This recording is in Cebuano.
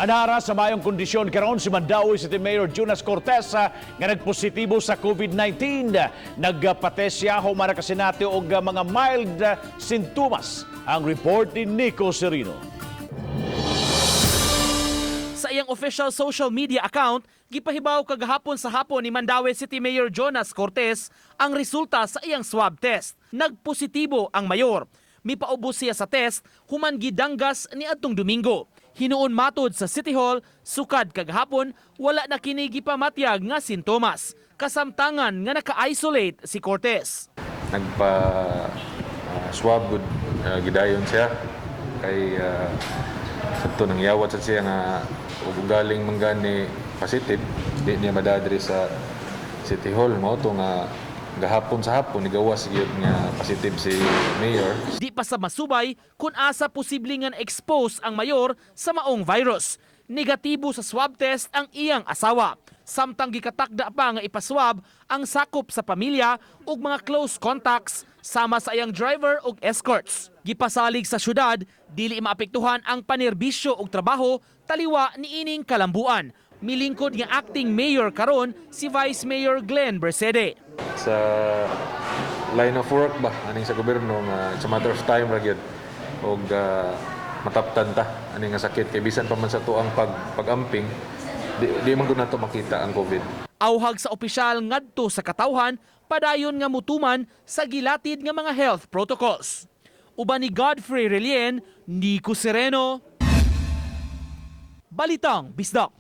Anara sa mayong kondisyon karon si Mandaue City Mayor Jonas Cortes nga nagpositibo sa COVID-19. Nagpa-test siya human nakasinati og mga mild sintomas. Ang report ni Nico Serino. Sa iyang official social media account, gipahibaw kagahapon sa hapon ni Mandaue City Mayor Jonas Cortes ang resulta sa iyang swab test. Nagpositibo ang mayor. Mipaubos siya sa test human gidanggas ni adtong Domingo. Hinuon matod sa City Hall, sukad kagahapon, wala na kini gipamatyag nga sintomas. Kasamtangan nga naka-isolate si Cortes. Nagpa swab gud gidayon siya kay sadto nang yawat sa siya nga ug galing man gani positive, di niya madadri sa City Hall. Mao to nga gahapon sa hapon nigawas gyud nga positive si mayor. Di pa sa masubay kung asa posible nga expose ang mayor sa maong virus. Negatibo sa swab test ang iyang asawa. Samtang gikatakda pa nga ipaswab ang sakop sa pamilya ug mga close contacts sama sa iyang driver ug escorts. Gipasalig sa syudad, dili maapektuhan ang panerbisyo ug trabaho taliwa niining kalambuan. Milingkod nga acting mayor karon si Vice Mayor Glenn Bercede. Sa line of work ba aning sa gobyerno nga it's a matter of time ra gyud og mataptan ta ani nga sakit kay bisan pa man sa tuang pag-amping, di man gud nato makita ang COVID. Awhag sa opisyal ngadto sa katawhan, padayon nga mutuman sa gilatid nga mga health protocols. Uban ni Godfrey Relien, Nico Sereno, Balitang Bisdak.